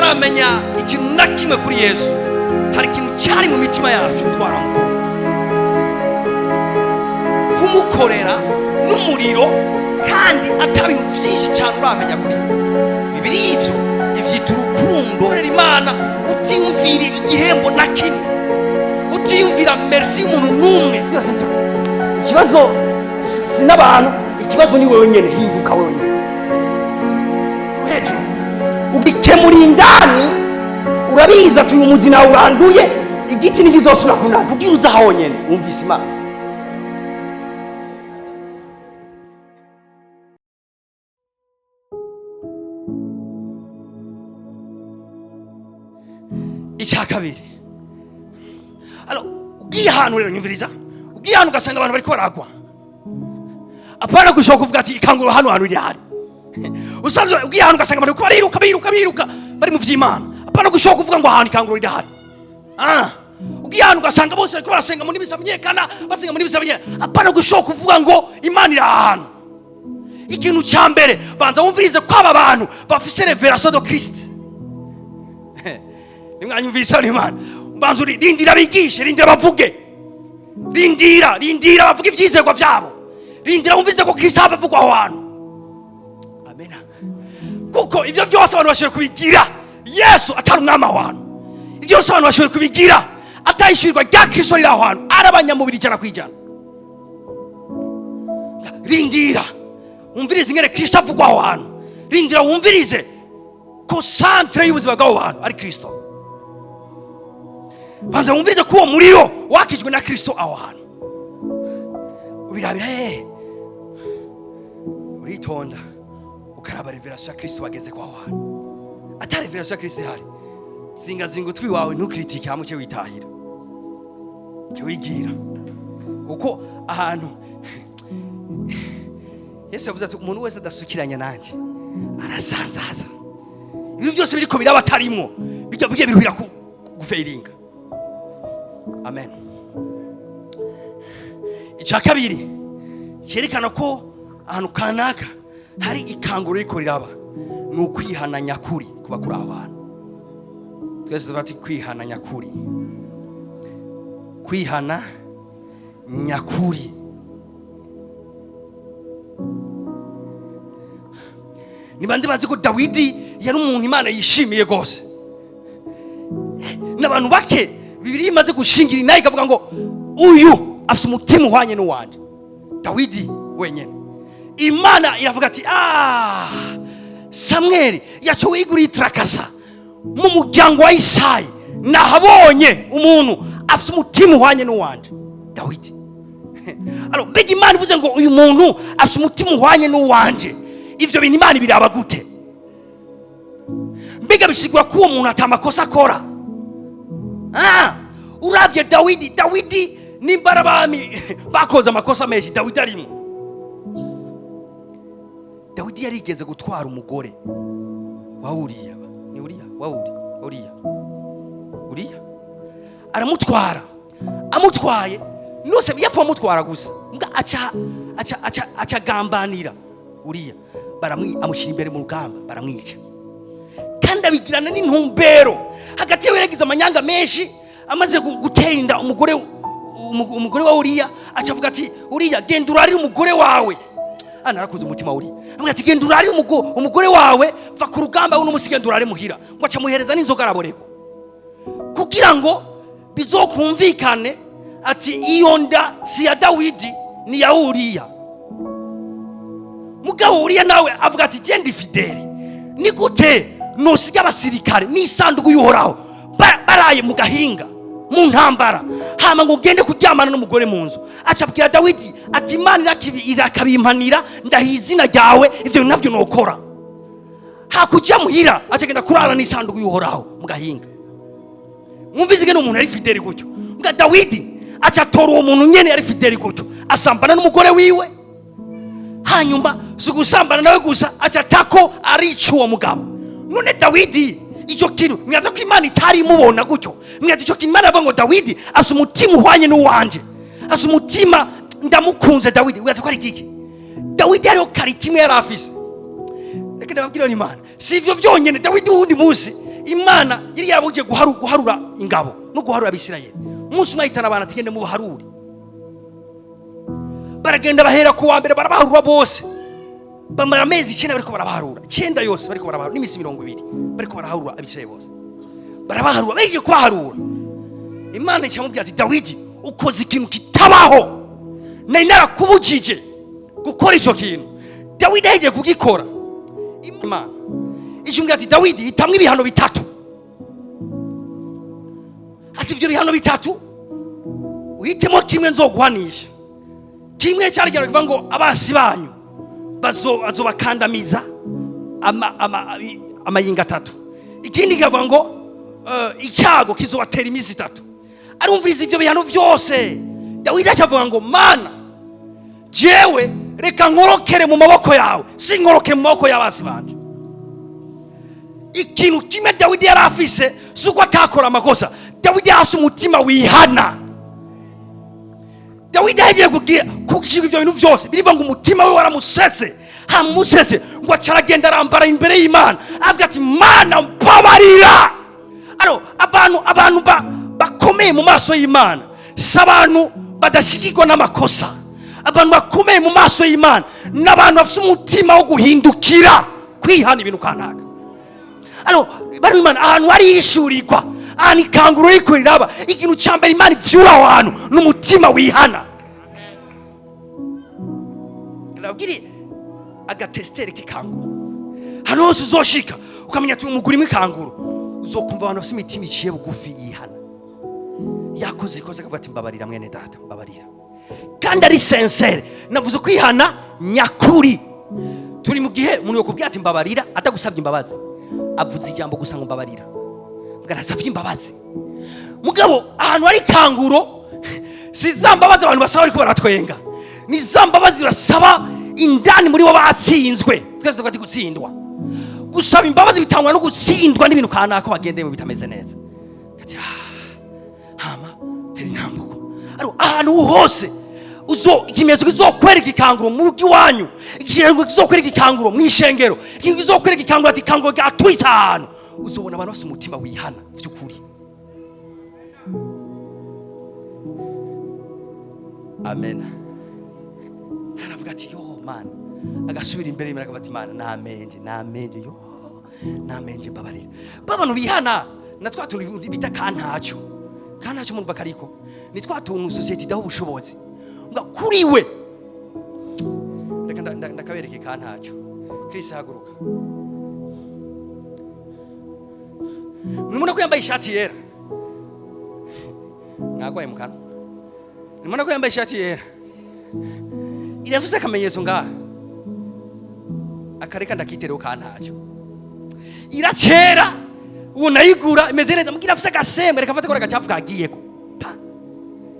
Tutaramenya ikintu na kimwe kuri Yesu, hari ikintu cyari mu mitima yacu, twaramukunda, kumukorera n'umuriro, kandi ata bintu byinshi cyane uramenya kuri we. Bibiri ivyo ivyita urukundo. Korera Imana utiyumvira igihembo na kimwe, utiyumvira merci y'umuntu n'umwe. Byose ikibazo si n'abantu, ikibazo ni wewe nyene. Hinduka wewe nyene hejuru, ubikemura indani. Urabizi ati uyu muzi nawe uranduye, igiti ntikizosubira kunanda. Ubwira uza honyene wumvise Imana. Icya kabiri, alors ugiye ahantu rero, nyumviriza, ugiye ahantu ugasanga abantu bariko baragwa, apana gushobora kuvuga ati ikanguro hano hantu rirahari. Usanzwe ugiye ahantu ugasanga abantu bariko bariruka, biruka, biruka, bari mu vy'Imana, apana gushobora kuvuga ngo ahantu ikanguro rirahari. Ugiye ahantu ugasanga bose bariko barasenga mu ndimi zitamenyekana, basenga mu ndimi zitamenyekana, apana gushobora kuvuga ngo Imana iri ahantu. Ikintu cya mbere, banza wumvirize ko aba bantu bafise révélation de Christ. Nimwanyumvise Imana, banza rindira bigishe, rindira bavuge, rindira, rindira bavuge ivyizerwa vyabo, rindira wumvirize ko Kristo ava avugwa aho hantu. Amena. Kuko ivyo byose abantu bashoboye kubigira Yesu atari umwami aho hantu, ivyo byose abantu bashoboye kubigira atayishyurirwa rya Kristo riri aho hantu, ari abanyamubiri 100%. Rindira wumvirize ingene Kristo avugwa aho hantu, rindira wumvirize ko centre y'ubuzima bw'abo bantu ari Kristo. Banza wumvirize ko uwo muriro wakijwe na Kristo aho hantu. Ubirabira hehe? Uritonda ukaraba révélation ya Kristo bageze ko aho hantu. Ata révélation ya Kristo ihari, zingazinga utwi wawe, ntukritike, hamwe uce witahira, uce wigira. Kuko ahantu Yesu yavuze ati umuntu wese adasukiranya nanjye arasanzaza. Ibintu byose biriko biraba atarimwo, bijya bijya biruhira gufailinga. Amen. Icya kabiri cyerekana ko ahantu kanaka hari ikanguro riko riraba ni ukwihana nyakuri kuba kuri aho hantu. Twese tuvuga ati kwihana nyakuri, kwihana nyakuri. Niba ndi bazi ko Dawidi yari umuntu Imana yishimiye rwose, n'abantu bake Bibiliya imaze gushingira inaha ikavuga ngo uyu afite umutima uhwanye n'uwanje, Dawidi wenyine. Imana iravuga ati Samweli yacowe iguriye itirakasa mu muryango wa Isayi, nahabonye umuntu afite umutima uhwanye n'uwanje, Dawidi. Alors, mbega Imana ivuze ngo uyu muntu afite umutima uhwanye n'uwanje, ivyo bintu Imana biraba gute? Mbega bisigura ko uwo muntu atamakosa akora? Uravye Dawidi, Dawidi nimba ari abami bakoze amakosa menshi, Dawidi arimo. Dawidi yarigeze gutwara umugore wa Uriya, ni Uriya wa Uri, Uriya, Uriya aramutwara. Amutwaye nose yapfa amutwara gusa, mbwa aca aca aca aca gambanira Uriya, amushyira imbere mu rugamba, baramwica. Kandi abigirana n'intumbero. Hagati yawe yaragize amanyanga menshi. Amaze gutera inda umugore wa Uriya, aca avuga ati Uriya, genda urarire umugore wawe. Narakunze umutima wa Uriya. Avuga ati genda urarire umugore wawe, va ku rugamba uno musi, genda urare muhira. Ngo aca amuhereza n'inzoga, araborerwa, kugira ngo bizokumvikane ati iyo nda si ya Dawidi, ni ya Uriya. Mugabo Uriya nawe avuga ati genda fidèle, ni gute nosiga abasirikare n'isanduku y'Uhoraho baraye mu gahinga mu ntambara, hama ngo ugende kuryamana n'umugore mu nzu? Aca abwira Dawidi ati Imana irakabimpanira, ndahiye izina ryawe, ivyo bintu navyo nokora. Hakujya muhira, aca agenda kurara n'isanduku y'Uhoraho mu gahinga. Mwumvise ingene umuntu yari fidèle gutyo? Mbwa Dawidi aca atora uwo muntu nyene yari fidèle gutyo, asambana n'umugore wiwe. Hanyuma si gusambana nawe gusa, aca atako arica uwo mugabo. None Dawidi icyo kintu mwaza ko Imana itari imubona gutyo? Mwaza icyo kintu Imana avuga ngo Dawidi asa umutima uhwanye n'uwanje, asa umutima, ndamukunze Dawidi, mwaza ko ari iki? Dawidi hariho qualité imwe yari afise. Reka ndababwira, Imana si ivyo byonyene. Dawidi wundi munsi Imana yari yarabujije guharura ingabo no guharura Abisirayeli. Umunsi umwe ahitana abantu ati: "Gende mubaharure." Baragenda, bahera ku wa mbere, barabaharura bose. Bamara amezi 9 bariko barabaharura, 9 yose bariko barabaharura, n'iminsi 20 bariko baraharura Abisirayeli bose. Barabaharura, bagiye kubaharura, Imana ikamubwira ati: "Dawidi, ukoze ikintu kitabaho, nari narakubujije gukora icyo kintu." Dawidi ahejeje kugikora, Imana icumubwira ati: "Dawidi, hitamwo ibihano bitatu." Ati: "Ibyo bihano bitatu uhitemo kimwe nzoguhanisha." Kimwe cyarigera kivuga ngo abasi banyu bazobakandamiza amayinga 3. Ikindi kikavuga ngo icyago kizobatera iminsi 3. Arumviriza ibyo bihano byose, Dawidi acavuga ngo: "Mana, jewe reka nkorokere mu maboko yawe, sinkorokere mu maboko y'abasi banje." Ikintu kimwe Dawidi yari afise, si uko atakora amakosa, Dawidi yari afise umutima wihana. Dawidi ahejeje kugira kugira ibyo bintu byose, birivuga ngo umutima we waramusetse. Hamusetse ngo aca aragenda, arambara imbere y'Imana, avuga ati: "Mana, mbabarira." Alors abantu bakomeye mu maso y'Imana si abantu badashyigirwa n'amakosa. Abantu bakomeye mu maso y'Imana ni abantu bafite umutima wo guhindukira, kwihana ibintu kanaka. Alors bari Imana, ahantu hari yishurirwa, ahantu ikanguro riko riraba, ikintu cya mbere Imana ivyura aho hantu ni umutima wihana. Ndabwire agatesiteri k'ikanguro: hano hose uzoshika ukamenya ati umuguri ikanguro, uzokumva abantu bafite imitima iciye bugufi, yihana. Yakoze ikoze, akavuga ati: "Mbabarira mwene data, mbabarira," kandi ari sincère. Navuze kwihana nyakuri. Turi mu gihe umuntu yokubwira ati "mbabarira" atagusabye imbabazi, avuze ijambo gusa ngo "mbabarira", mbwa ntasabye imbabazi. Mugabo ahantu hari kanguro, si za mbabazi abantu basaba ariko baratwenga, ni za mbabazi basaba indani muri bo batsinzwe. Twese tuvuga ati gutsindwa, gusaba imbabazi bitangwa no gutsindwa n'ibintu kanaka wagendeyemo bitameze neza. Kati, "Ah, hama tera intambuko." Ariko ahantu hose uzo ikimenyetso kizokwereka ikanguro mu rugo iwanyu, ikimenyetso kizokwereka ikanguro mu ishengero, ikintu kizokwereka ikanguro ati ikanguro ryaturitse ahantu, uzobona abantu bafite umutima wihana by'ukuri. Amen. Aravuga ati: "Yo Mana," agasubira imbere y'Imana, akavuga ati: "Mana, namenje, namenje, yo namenje, mbabarira." Ba bantu bihana na twa tuntu bita kantacyo. Kantacyo murumva kariko ni twa tuntu sosiyete idaha ubushobozi. Ngo kuri we, reka ndakabereke kantacyo. Chris, haguruka. Nimubona ko yambaye ishati yera, mwagwaye mu kanwa. Nimubona ko yambaye ishati yera, iravuze akamenyetso ngaha. Akareka ndakitereho kantacyo. Irakera, ubu nayigura imeze neza, mugira afise agasembe. Reka mfate ko agacafu kagiyeko pa,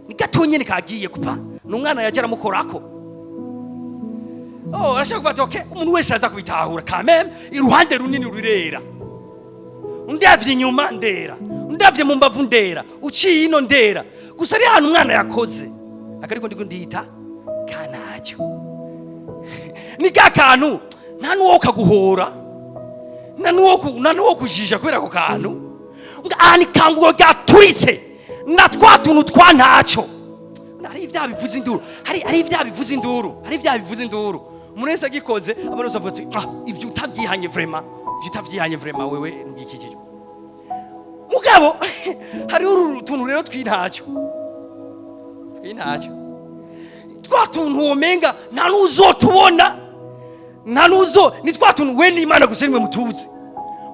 ni gato nyene kagiyeko pa, ni umwana yaje aramukorako. Oh, arashaka kuvuga ati okay, umuntu wese aza kubitahura quand même. Iruhande runini rurera, ndavye inyuma ndera, ndavye mu mbavu ndera, uciye ino ndera, gusa ari ahantu umwana yakoze akariko ndiko ndita kanacyo. Ni ka kantu nta n'uwo kaguhora, nta n'uwo kujija kubera ako kantu. Ahantu ikanguro ryaturitse na twa tuntu twa ntacyo, hari ibyaha bivuza induru, hari ibyaha bivuza induru, hari ibyaha bivuza induru. Umuntu wese agikoze, abantu bose bavuga ati: "Ah, ivyo utavyihanye vraiment, ivyo utavyihanye vraiment, wewe ntugikikijwe." Mugabo hariho uru tuntu rero tw'intacyo, tw'intacyo, twa tuntu womenga nta n'uzotubona, nta n'uzo, ni twa tuntu we n'Imana gusa nimwe mutuzi.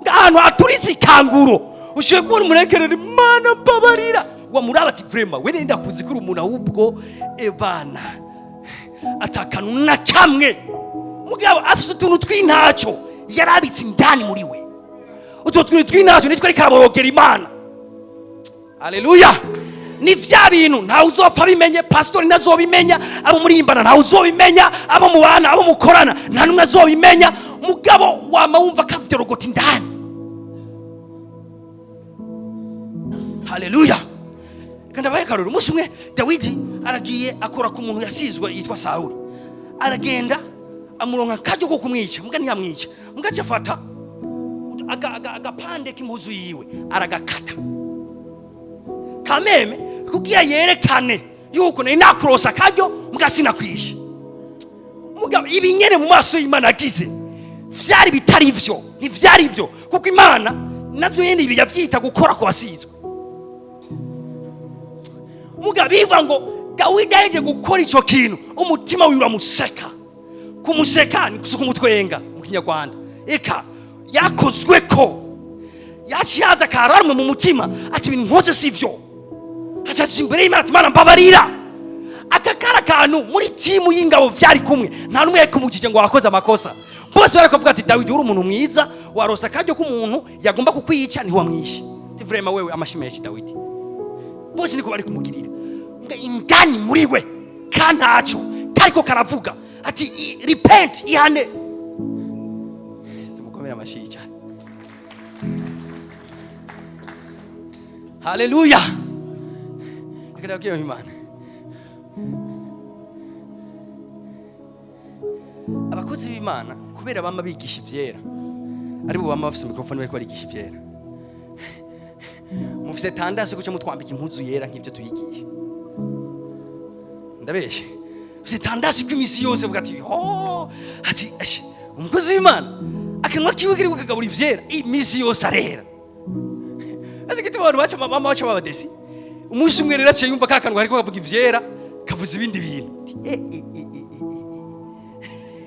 Ahantu haturitse ikanguro, ushoboye kubona umurekerera: "Imana, mbabarira." Wamuraba ati: "Vraiment, we nenda kuzi kuri umuntu ahubwo ebana atakanu na kamwe." Mugabo afise utuntu tw'intacyo yarabitse indani muri we. Utwo tuntu tw'intacyo nitwo ariko araborogera Imana. Haleluya! Ni vya bintu ntawe uzopfa abimenye, pasitori ntazobimenya, abo murimbana ntawe uzobimenya, abo mubana, abo mukorana, nta n'umwe azobimenya. Mugabo wama wumva kavyorogota indani. Haleluya! Kandi abaye karori, umunsi umwe Dawidi aragiye akora ku muntu yasizwe yitwa Sawuli, aragenda amuronka akaryo ko kumwica, muga ntiyamwica, muga aca afata Agapande k'impuzu yiwe aragakata kameme kugira yerekane yuko nari nakurosa akaryo muga sinakwishe. Mugabo ibi nyene mu maso y'Imana agize vyari bitari vyo, ntivyari vyo, kuko Imana navyo nyene ibi yavyita gukora ku basizwe. Mugabo bivuga ngo Dawidi aheje gukora ico kintu, umutima wiwe uramuseka. Kumuseka ni gusuka umutwenga mu Kinyarwanda. Eka yakozwe ko yaciye haza kararumwe mu mutima, ati ibintu nkoze si vyo. Acaca imbere y'Imana ati: "Imana, mbabarira." Aka kari akantu muri timu y'ingabo vyari kumwe, nta n'umwe yakumujije ngo wakoze amakosa. Bose bari kuvuga ati: "Dawidi, uri umuntu mwiza, warosa akaryo k'umuntu yagomba kukwica ntiwamwishe. Ti vraiment wewe, amashi menshi Dawidi." Bose niko bari kumugirira. Mbwa indani muri we kantaco kariko karavuga ati: "Repent, ihane." Tumukomere amashi cyane. Haleluya! Reka ndababwire Imana, abakozi b'Imana kubera bama bigisha ivyera, aribo bama bafise mikrofone bariko barigisha ivyera, mufise tendance guca mutwambika impuzu yera nk'ivyo tuyigisha. Ndabeshe? Mufise tendance ko iminsi yose vuga ati: "Oh," ati: "Eshe, umukozi w'Imana akanwa kiwe kiriko kagabura ivyera iminsi yose, arera." Ese gituma abantu baca mama baca babadesi. Umunsi umwe rero aciye yumva ka kanwa kariko kavuga ivyera kavuza ibindi bintu. Ati, "Eh, eh, eh, eh,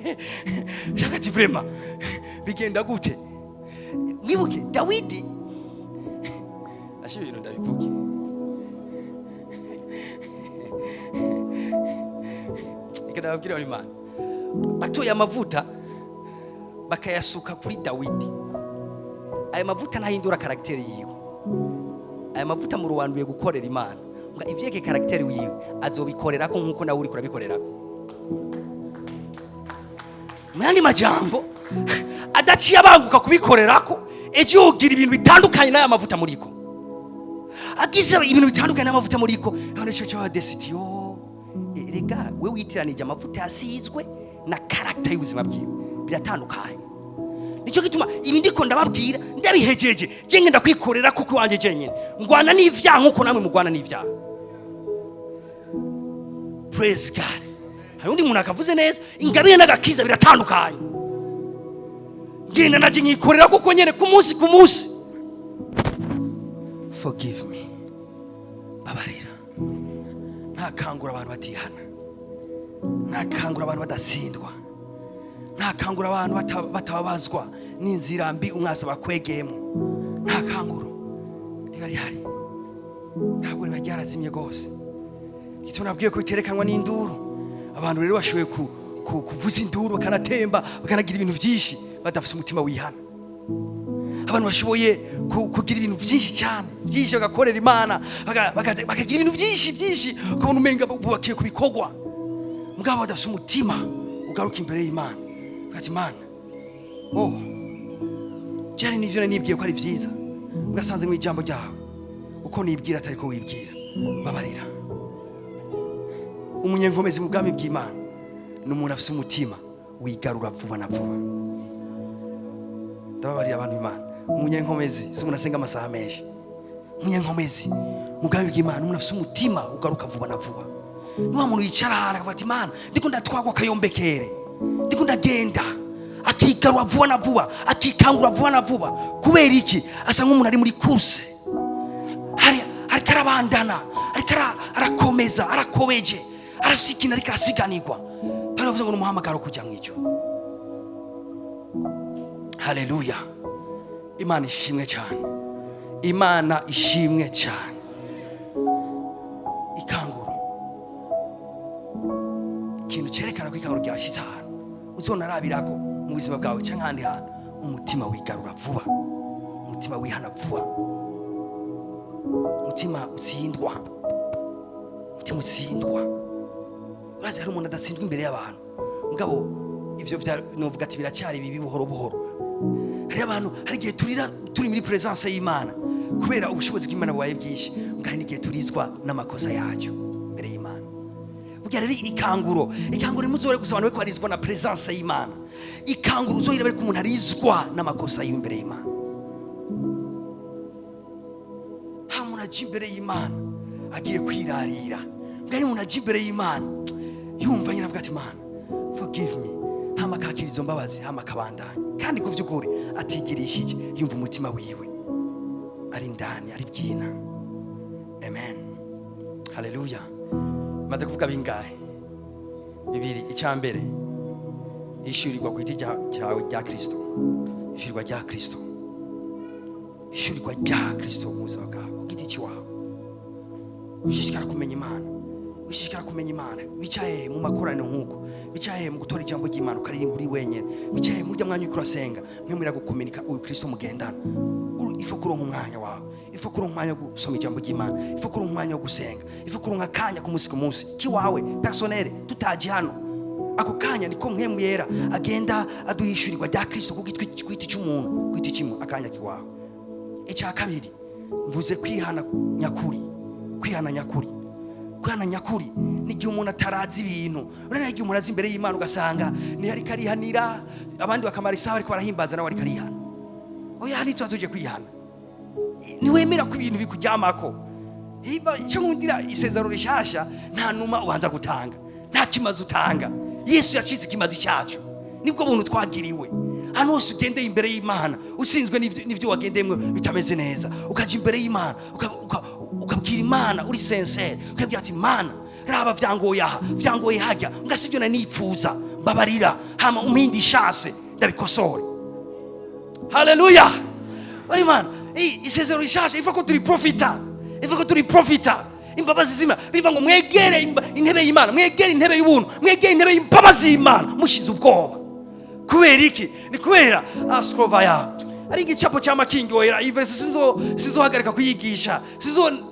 eh, eh." Shaka ati: "Vraiment, bigenda gute?" Mwibuke Dawidi ashe ibintu ndabivuge. Reka ndababwire, Imana batoye amavuta bakayasuka kuri Dawidi. Aya mavuta ntahindura caractère yiwe. Aya mavuta murubanduye gukorera Imana. Mbwa ivyeke caractère wiwe azobikorerako nkuko nawe uriko urabikorerako. Mu yandi majambo, adaciye abanguka kubikorerako, ejo yogira ibintu bitandukanye n'aya mavuta muriko. Agize ibintu bitandukanye n'amavuta muriko, hano ico cyo desitio. Erega we witiranije amavuta yasizwe na caractère y'ubuzima bwiwe, biratandukanye. Nicyo gituma ibi ndiko ndababwira ndabihejeje, je ngenda kwikorera kuko iwanje jenyine ngwana n'ivyaha nkuko namwe mugwana n'ivyaha. Praise God! Hari undi muntu akavuze neza: ingabire n'agakiza biratandukanye. Ngenda naje nkikorera kuko nyene ku munsi ku munsi. Forgive me, babarira. Ntakangura abantu batihana, ntakangura abantu badatsindwa, ntakangura abantu batababazwa n'inzira mbi umwasa bakwegeyemo. Nta kanguro riba rihari, ntabwo riba ryarazimye rwose. Gituma nabwiye ko biterekanwa n'induru. Abantu rero bashoboye kuvuza induru, bakanatemba, bakanagira ibintu byinshi badafite umutima wihana. Abantu bashoboye kugira ibintu byinshi cyane byinshi, bagakorera Imana, bakagira ibintu byinshi byinshi, ukabona umenga bubakiye ku bikorwa, mugabo badafite umutima ugaruka imbere y'Imana ugati: "Imana, oh, byari nivyo nari nibwiye ko ari byiza, ugasanze mu ijambo ryawe uko nibwira atari ko wibwira, mbabarira." Umunyenkomezi mu bwami bw'Imana ni umuntu afite umutima wigarura vuba na vuba. Ndababarira abantu Imana, umunyenkomezi si umuntu asenga amasaha menshi. Umunyenkomezi mu bwami bw'Imana, umuntu afite umutima ugaruka vuba na vuba, ni wa muntu yicara ahantu akavuga ati: "Imana, ndiko ndatwagwa akayombekere, ndiko ndagenda." Akigarura vuba na vuba, akikangura vuba na vuba. Kubera iki? Asa nk'umuntu ari muri course, hari ariko arabandana, ariko arakomeza, arakobeje, arafise ikintu ariko arasiganirwa. Bari bavuze ngo ni umuhamagaro kujya mu ijuru. Haleluya! Imana ishimwe cyane, Imana ishimwe cyane. Ikanguro, ikintu cyerekana ko ikanguro ryashyitse ahantu uzonarabirako mu buzima bwawe cyangwa ahandi hantu: umutima wigarura vuba, umutima wihana vuba, umutima utsindwa, umutima utsindwa. Urazi hari umuntu adatsindwa imbere y'abantu, mugabo ivyo vya novuga ati biracyari bibi buhoro buhoro. Hari abantu, hari igihe turira turi muri presence y'Imana kubera ubushobozi bw'Imana bubaye bwinshi, mbwa hari n'igihe turizwa n'amakosa yacu imbere y'Imana. Burya rero ikanguro, ikanguro imuzore gusa abantu bariko barizwa na presence y'Imana. Ikanguro uzohira bariko umuntu arizwa n'amakosa yiwe imbere y'Imana. Aja imbere y'Imana agiye kwirarira. Mbwa ari umuntu aja imbere y'Imana yumva nyine avuga ati: "Mana, forgive me," hama akakira izo mbabazi, hama akabandanya, kandi ku by'ukuri atigirishije, yumva umutima wiwe ari indani ari byina. Amen, haleluya. Maze kuvuga bingahe? Bibiri. Icya mbere, ishyurirwa ku giti cyawe rya Kristo, ishyurirwa rya Kristo, ishyurirwa rya Kristo mu buzima bwawe ku giti cy'iwawe. Ushishikara kumenya Imana, ushishikara kumenya Imana. Bicaye mu makoraniro nk'uko, bicaye mu gutora ijambo ry'Imana ukaririmba uri wenyine, bicaye muri urya mwanya uriko urasenga, mwe mwira gukominika uyu Kristo mugendana. Il faut kuronka umwanya wawe, il faut kuronka umwanya wo gusoma ijambo ry'Imana, il faut kuronka umwanya wo gusenga, il faut kuronka akanya ku munsi ku munsi kiwawe personnel. Tutaje hano, ako kanya niko Mpwemu Yera agenda aduhishurirwa rya Kristo ku giti cy'umuntu, ku giti kimwe, akanya kiwawe. Icya kabiri mvuze kwihana nyakuri. Kwihana nyakuri, kwihana nyakuri ni igihe umuntu atarazi ibintu. Urabona igihe umuntu azi imbere y'Imana, ugasanga niyo ariko arihanira abandi, bakamara isaha ariko barahimbaza, nawe ariko arihana. Oya, ntituba tuje kwihana. Ntiwemera ko ibintu bikuryamako. Icyo nkundira isezerano rishasha, nta numa ubanza gutanga, nta kimazi utanga. Yesu yacitse ikimazi cyacu, nibwo buntu twagiriwe. Hano hose ugendeye imbere y'Imana usinzwe n'ibyo wagendeyemo bitameze neza, ukajya imbere y'Imana, ukabwira Imana uri sincère, ukabwira ati: "Imana, raba vyangoye aha, vyangoye hajya, ngasi ibyo nanipfuza, mbabarira, hama umpinde ishase ndabikosore." Haleluya! Bari Imana isezerano rishasha ifa ko turi profita, ifa ko turi profita imbabazi z'Imana. Bivuga ngo mwegere intebe y'Imana, mwegere intebe y'ubuntu, mwegere intebe y'imbabazi y'Imana mushize ubwoba. Kubera iki? Ni kubera askovaya ari igicapo cya makingyohera. Iyi verse sinzohagarika kuyigisha,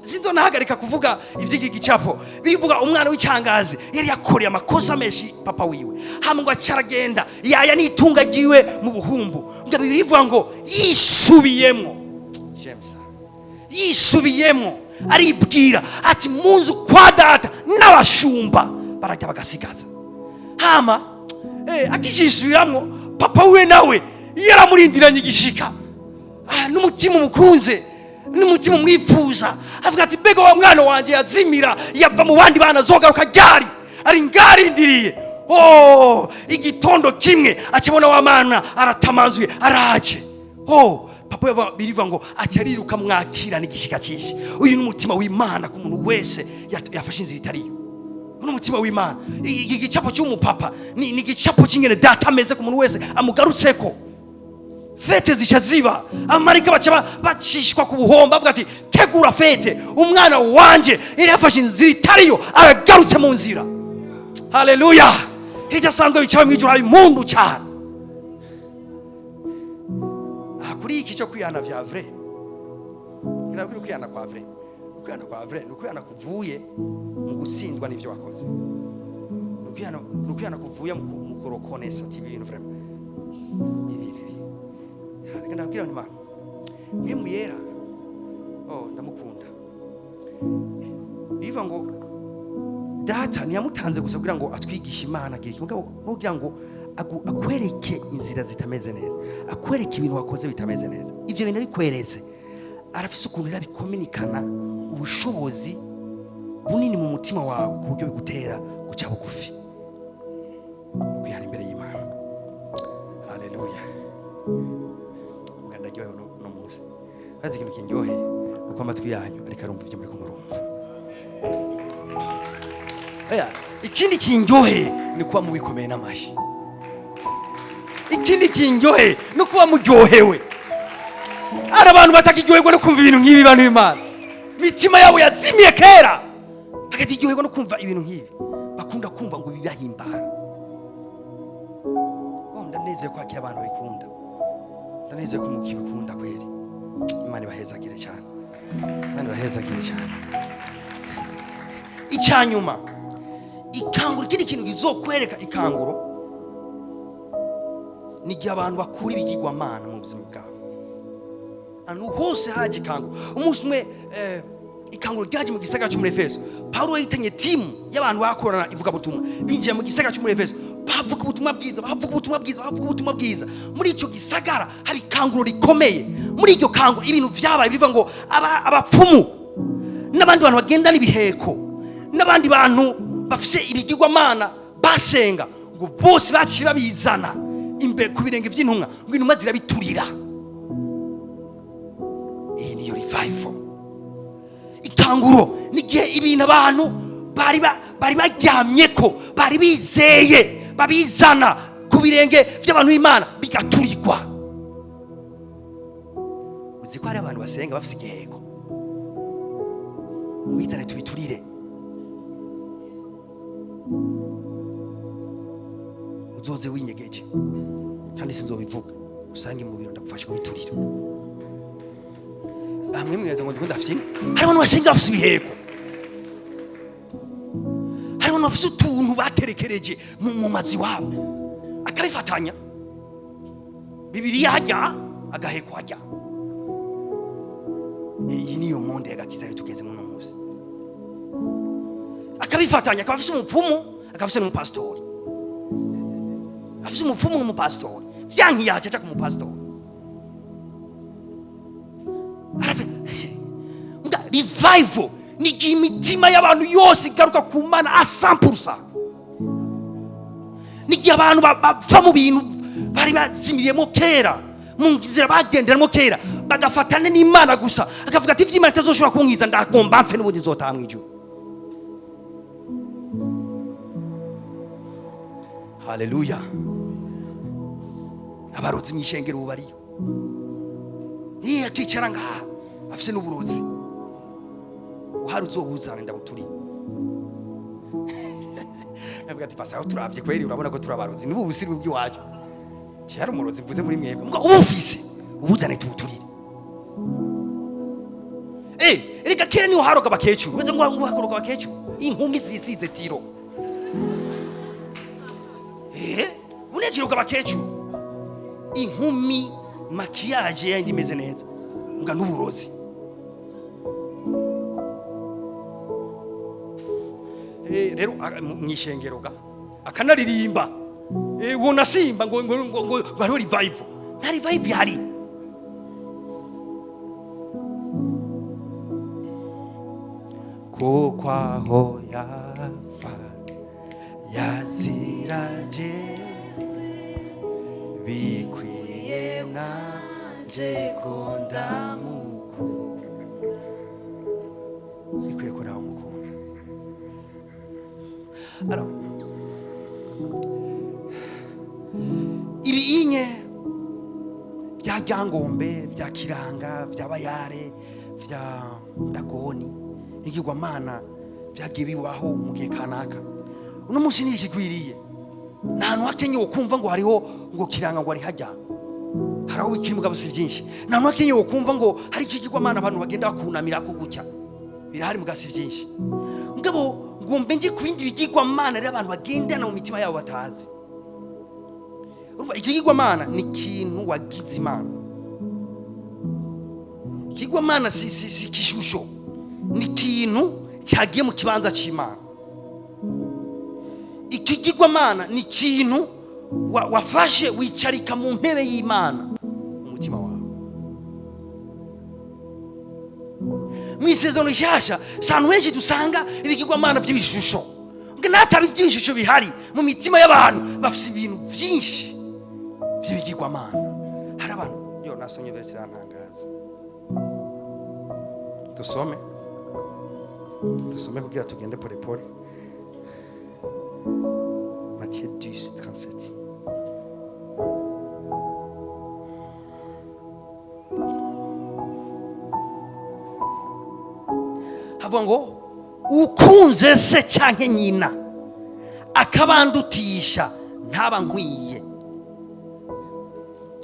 sinzonahagarika kuvuga iby'iki gicapo. Bivuga umwana w'icyangazi yari yakoreye amakosa menshi papa wiwe, hama ngo acaragenda yaya n'itunga ryiwe mu buhumbu. Ngo bivuga ngo yisubiyemo, James yisubiyemo, aribwira ati: "Mu nzu kwa data n'abashumba barajya bagasigaza." Hama akijisubiramwo, papa we nawe yaramurindiranye igishika. N'umutima umukunze, n'umutima umwipfuza, avuga ati: "Mbega wa mwana wanjye yazimira, yava mu bandi bana, azogaruka ryari? Ari ngarindiriye." Oh, igitondo kimwe akibona wa mwana aratamanzuye araje. Oh, papa birivuga ngo aca ariruka mwakira n'igishika cyinshi. Uyu ni umutima w'Imana ku muntu wese yafashe inzira itariyo. Uno umutima w'Imana, iki gicapo cy'umupapa ni igicapo cy'ingene data ameze ku muntu wese amugarutseko. Fête zisha ziba, abamarayika baca bacishwa ku buhomba, bavuga ati: "Tegura fête, umwana wanje yari yafashe inzira itariyo aragarutse mu nzira." Haleluya! Hirya asanzwe bicaye mu ijuru, haba impundu cyane. Aha kuri iki cyo kwihana vya vrai, irabwira ukwihana kwa vrai. Ukwihana kwa vrai ni ukwihana kuvuye mu gutsindwa n'ibyo wakoze, ni ukwihana kuvuye mu kurokonesa ati ibintu vraiment ibintu ibi. Reka ndabwira Imana Mpwemu Yera, oh, ndamukunda. Biva ngo data ntiyamutanze gusa kugira ngo atwigishe Imana, agira iki, mugabo nugira ngo akwereke inzira zitameze neza, akwereke ibintu wakoze bitameze neza. Ibyo bintu abikweretse, arafise ukuntu rero abikominikana ubushobozi bunini mu mutima wawe, ku buryo bigutera guca bugufi no kwihana imbere y'Imana. Haleluya! Mbwa ndaryohewe uno munsi. Bazi ikintu kindyoheye, uko amatwi yanyu ariko arumva ibyo muri kumurumva. Oya, ikindi kindyoheye ni kuba mubikomeye n'amashyi. Ikindi kindyoheye ni kuba muryohewe. Hari abantu batakiryoherwa no kumva ibintu nk'ibi. Bantu b'Imana, imitima yabo yazimiye kera, bakakiryoherwa no kumva ibintu nk'ibi. Bakunda kumva ngo bibahimbara. Oh, ndanezeye kwakira abantu babikunda, ndanezeye ko mukibikunda kweri. Imana ibahezagire cyane, Imana ibahezagire cyane. Icyanyuma, ikanguro. Ikindi kintu kizokwereka ikanguro ni igihe abantu bakura ibigirwamana mu buzima bwabo. Ahantu hose haje ikanguro. Umunsi umwe ikanguro ryaje mu gisagara cyo muri Efeso. Pawulo yahitanye timu y'abantu bakorana ivugabutumwa, binjiye mu gisagara cyo muri Efeso, bavuga ubutumwa bwiza, bavuga ubutumwa bwiza, bavuga ubutumwa bwiza. Muri icyo gisagara haba ikanguro rikomeye. Muri iryo kanguro ibintu vyabaye, bivuga ngo abapfumu N'abandi bantu bagendana ibiheko, n'abandi bantu bafise ibigirwamana basenga, ngo bose baciye babizana imbere ku birenge by'intumwa, ngo intumwa zirabiturira. Iyi niyo revival. Itanguro n'igihe ibintu abantu bari baryamye ko bari bizeye, babizana ku birenge by'abantu b'Imana bigaturirwa. Uzi ko hari abantu basenga bafise igiheko? Mubizane tubiturire. Uzoze winyegeje kandi sinzobivuga, usange mu biro ndagufasha kubiturira. Bamwe mwibaza ngo ndiko ndafyina. Hari abantu basenga bafise ibiheko, hari abantu bafise utuntu baterekereje mu mazu iwabo, akabifatanya Bibiliya hajya, agaheko hajya. Iyi niyo monde y'agakiza rero tugezemo uno munsi. Akabifatanya, akaba afise umupfumu, akaba afise n'umupasitori, afise umupfumu n'umupasitori. Vyankiye aca aja ku mupasitori. Mbwa revival ni igihe imitima y'abantu yose igaruka ku Mana a 100%, ni igihe abantu bava mu bintu bari bazimiriyemo kera, mu nzira bagenderamo kera, bagafatana n'Imana gusa, akavuga ati ivy'Imana itazoshobora kunkiza, ndagomba mpfe, n'ubundi nzotaha mw'ijuru. Haleluya! Abarozi mw'ishengero ubu bariyo, niyo akicara ngaha afise n'uburozi uhari, uzobuzana ndabuturiye. Avuga ati pasi aho turavye kweri, urabona ko turabarozi n'ubu busirimu bw'iwacu. Cyari umurozi mvuze muri mwebwe, mbwa uba ufise ubuzane tubuturire. Reka kera niho haroga abakecuru, uretse ngo ubu haroga abakecuru, inkumi zisize tiro. Unekiroga abakecuru, inkumi maquillage yandi imeze neza, mbwa n'uburozi. Rero mw'ishengero ga akanaririmba, wona simba ngo hariho revival. Nta revival ihari. Kuko aho yapfa yaziraje, bikwiye nanje ko ndamukunda, bikwiye ko nawe mukunda. Alors, ibi inye bya Ryangombe, bya Kiranga, bya Bayare, bya Dagoni n'igirwamana byagiye bibaho mu gihe kanaka, uno munsi ni ikigwiriye. Nta hantu hakenye wo kumva ngo hariho ngo Kiranga, ngo ari hajya, hari aho bikiri, mugabo si byinshi. Nta hantu hakenye wo kumva ngo hari ikigirwamana abantu bagenda bakunamira ko gutya, birahari mugabo si byinshi. Mugabo ngombe nje ku bindi bigirwamana rero abantu bagendana mu mitima yabo batazi. Urumva, ikigirwamana ni ikintu wagize Imana. Ikigirwamana si ikishusho, ni ikintu cyagiye mu kibanza cy'Imana. Ikigirwamana ni ikintu wafashe wicarika mu ntebe y'Imana mu mutima wawe. Mu Isezerano Rishyashya si ahantu henshi dusanga ibigirwamana by'ibishusho. Mbwe n'ataba iby'ibishusho bihari, mu mitima y'abantu bafite ibintu byinshi by'ibigirwamana. Hari abantu yo nasomye verse irantangaza. Dusome kugira tugende pole pole. Matthieu 10 37. Havuga ngo ukunze se canke nyina akabandutisha ntaba nkwiye.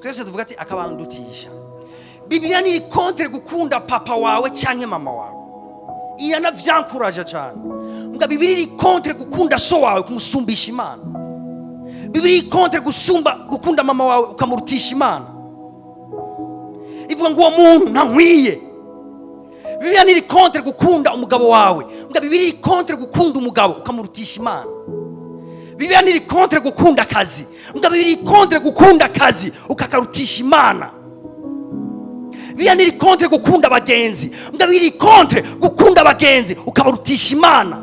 Twese tuvuga ati akabandutisha. Bibiliya ni contre gukunda papa wawe canke mama wawe, iranavyankuraje cyane. Mbwa Bibiliya iri contre gukunda so wawe kumusumbisha Imana. Bibiliya iri contre gusumba gukunda mama wawe ukamurutisha Imana. Ivuga ngo uwo muntu ntankwiye. Bibiliya ntiri contre gukunda umugabo wawe. Mbwa Bibiliya iri contre gukunda umugabo ukamurutisha Imana. Bibiliya ntiri contre gukunda akazi. Mbwa Bibiliya iri contre gukunda akazi ukakarutisha Imana. Bibiliya ntiri contre gukunda abagenzi, mbwa biri contre gukunda abagenzi ukabarutisha Imana.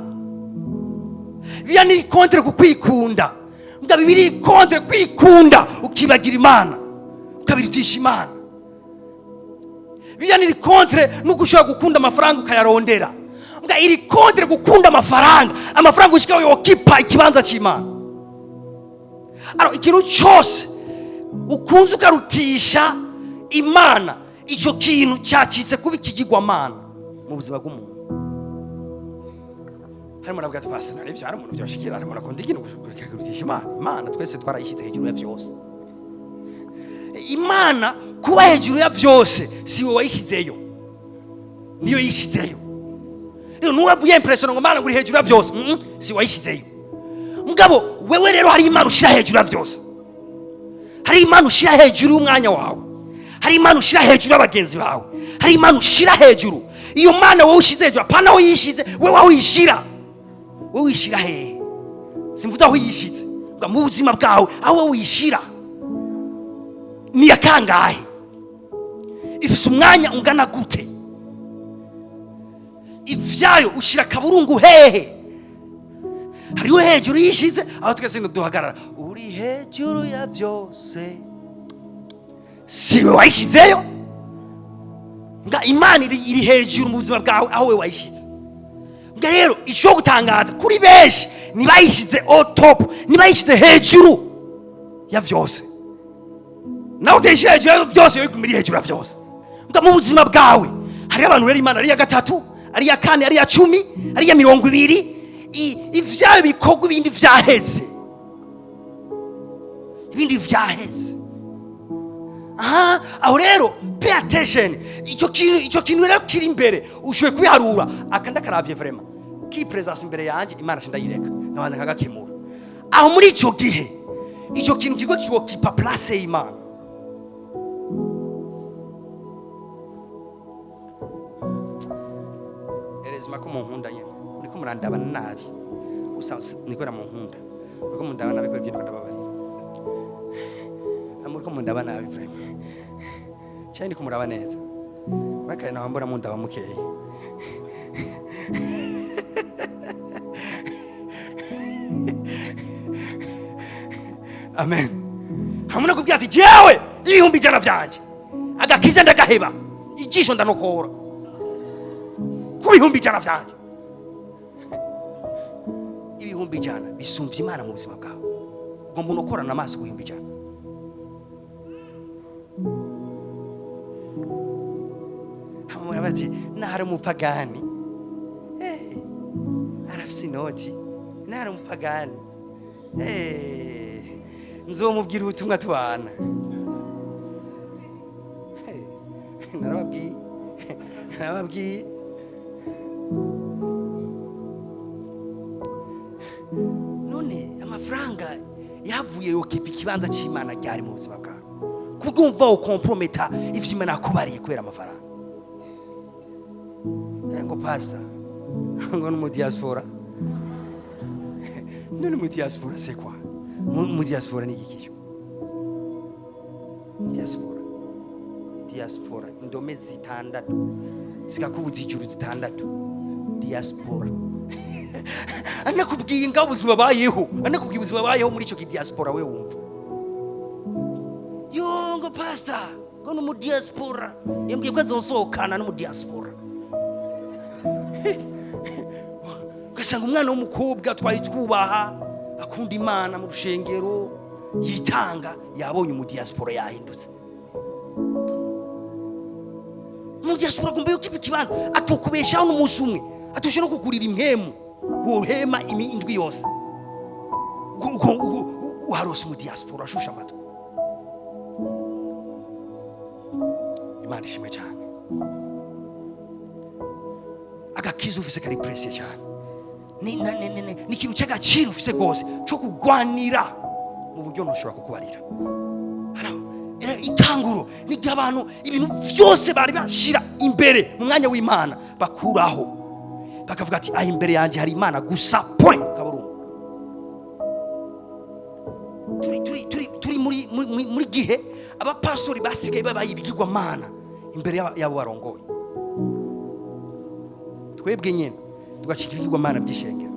Bibiliya ntiri contre kukwikunda, mbwa biri contre kwikunda ukibagira Imana, ukabirutisha Imana. Bibiliya ntiri contre nuko ushobora gukunda amafaranga ukayarondera, mbwa iri contre gukunda amafaranga, amafaranga ushikaho yokipa ikibanza cy'Imana. Alors ikintu cyose ukunze ukarutisha Imana, icyo kintu cyacitse kuba ikigirwamana mu buzima bw'umuntu. Harimo navuga ati: "Pasi nari hari umuntu byoshikira, harimo nakunda ikintu kurutisha Imana." Imana twese twarayishyize hejuru ya byose. Imana kuba hejuru ya byose, si wowe wayishyizeyo, niyo yishyizeyo. Rero nuwavuye impression ngo Imana ngo uri hejuru ya byose, si wayishyizeyo. Mugabo wewe rero hari Imana ushyira hejuru ya byose, hari Imana ushyira hejuru y'umwanya wawe, hari Imana ushyira hejuru y'abagenzi bawe, hari Imana ushyira hejuru. Iyo Mana wowe ushyize hejuru, apana aho yishize, wewe aho uyishyira, wowe uyishyira hehe? Simvuze aho yishize. Vuga mu buzima bwawe, aho wowe uyishyira ni yakangahe? Ifise umwanya ungana gute? Ivyayo ushyira akaburungu hehe? Hariho hejuru yishize, aho twese duhagarara, uri hejuru ya byose, siwe wayishyizeyo. Nga Imana iri hejuru mu buzima bwawe aho we wayishyize. Nga rero icyo gutangaza kuri benshi, ntibayishyize au top, ntibayishyize hejuru ya byose. Nawe utayishyira hejuru ya byose, yo iguma iri hejuru ya byose. Nga mu buzima bwawe hariho abantu rero Imana ari iya gatatu, ari iya kane, ari iya 10, ari iya 20. Ivyawe bikorwa, ibindi vyaheze, ibindi vyaheze. Aha aho rero pay attention. Icyo kintu rero kiri imbere ushoboye kubiharura. Aka ndakaravye vraiment ki presence imbere yanjye, Imana ndayireka, nabanza nkagakemura. Aho muri icyo gihe icyo kintu kigo kiba place y'Imana. Erezima ko munkunda nyene, muriko murandaba nabi gusa, niko munkunda, muriko mundaba nabi kubera ibyo ndababarira. Muriko mundaba nabi vraiment cyane, ndiko muraba neza bakare nawe mbora mundaba mukeye. Amen. Hamwe no kubwira ati: "Jewe 100,000 vyanje, agakiza ndagaheba, ijisho ndanokora ku 100,000 vyanje." 100,000 bisumvye Imana mu buzima bwawe, ugomba unokorana amaso ku 100,000. Hamwe bati nahari umupagani, arafise inoti, nahari umupagani, nzomubwira ubutumwa tubana. Narababwiye, narababwiye. None amafaranga yavuye yokipa ikibanza cy'Imana ryari mu buzima bwawe, kubwumva ukomprometa ivyo Imana yakubariye kubera amafaranga? Ngo pastor ngo ni mu diaspora. None mu diaspora c'est quoi? Mu diaspora ni iki? Diaspora, diaspora, indome zitandatu zikakubuza ijuru zitandatu. Diaspora, anakubwiye ngaho ubuzima bayeho, anakubwiye ubuzima bayeho muri icyo kidiaspora. We wumva yo ngo pastor ngo ni mu diaspora, yambwiye ko azosohokana no mu diaspora. Ugasanga umwana w'umukobwa twari twubaha, akunda Imana mu rushengero, yitanga, yabonye mu diaspora, yahindutse. Mu diaspora agomba yuko ikibanza atukubeshaho n'umunsi umwe, atushe no kugurira impemu wohema indwi yose. Uharose mu diaspora ashusha amatwi. Imana ishimwe cyane. Agakiza ufise kari precieux cyane, ni ikintu cy'agaciro ufise rwose cyo kugwanira mu buryo ntushobora kukubarira. Ikanguro ni igihe abantu ibintu byose bari bashyira imbere mu mwanya w'Imana bakuraho, bakavuga ati: "Aha imbere yanjye hari Imana gusa, point kaburungu." Turi muri gihe abapastori basigaye babaye ibigirwamana. Imbere y'abo barongoye. Twebwe nyene tugacika ibigirwamana by'ishengero.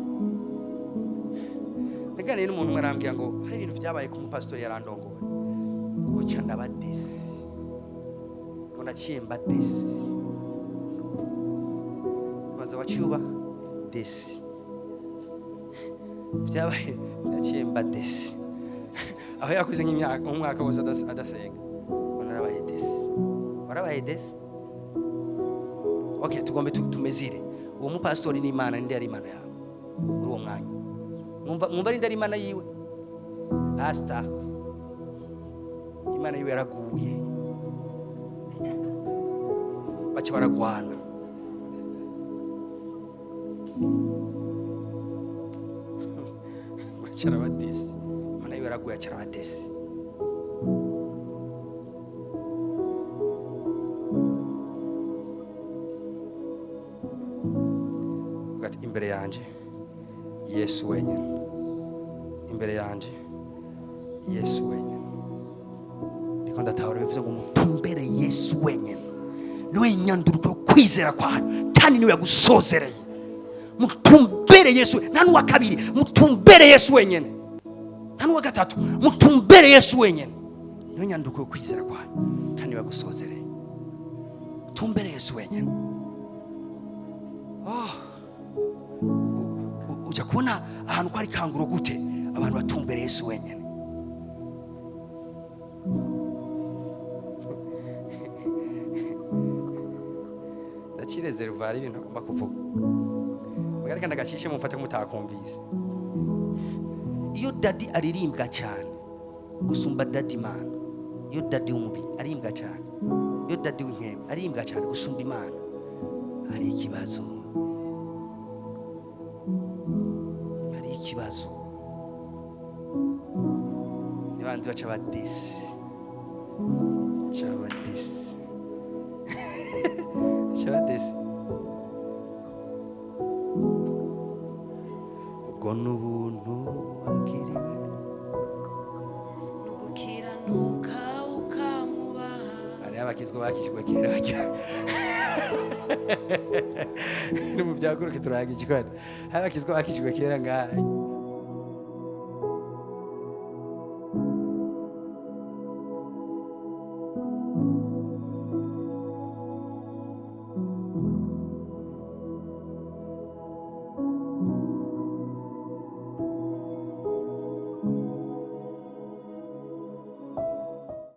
Naganiriye n'umuntu umwe, arambwira ngo hari ibintu byabaye ku mupasitori yarandongoye, ngo ca ndaba déçu, ngo naciye mba déçu. Banza waciye uba déçu, byabaye naciye mba déçu. Aho yakuze nk'imyaka, umwaka wose adasenga, ngo narabaye déçu. Warabaye déçu? Okay, tugombe tumezire uwo mupasitori n'Imana. Ninde yari Imana yawe muri uwo mwanya? Mwumva ninde ari Imana yiwe? Pastor, Imana yiwe yaraguye, baca baragwana. Baca araba déçu. Imana yiwe yaraguye, aca araba déçu. Avuga ati: "Imbere yanje Yesu wenyine, imbere yanje Yesu wenyine." Ndiko ndatahura, bivuze ngo mutumbere Yesu wenyine, niwe nyanduruko yo kwizera kwanyu kandi niwe yagusozereye. Mutumbere Yesu, nta n'uwa kabiri. Mutumbere Yesu wenyine, nta n'uwa gatatu. Mutumbere Yesu wenyine, niwe nyanduruko yo kwizera kwanyu kandi niwe yagusozereye. Tumbere Yesu wenyine. Oh. Ujya kubona ahantu ko ari kanguro gute abantu batumbere Yesu wenyine. Ndakirezerva, hari ibintu agomba kuvuga. Mugareka ndagacishe, mumfate ko mutakumvise. Iyo daddy aririmbwa cyane gusumba daddy Imana, iyo daddy w'umubiri aririmbwa cyane, iyo daddy w'inkembe aririmbwa cyane gusumba Imana, hari ikibazo, hari ikibazo. Nibanze baca ba déçu, baca ba déçu, baca ba déçu. Ubwo ni ubuntu wagiriwe. Nugukiranuka ukamwubaha. Hariho abakizwa bakijwe kera, bajya ni mu byaguruke turahaga igikoni. Hariho abakizwa bakijwe kera ngaha.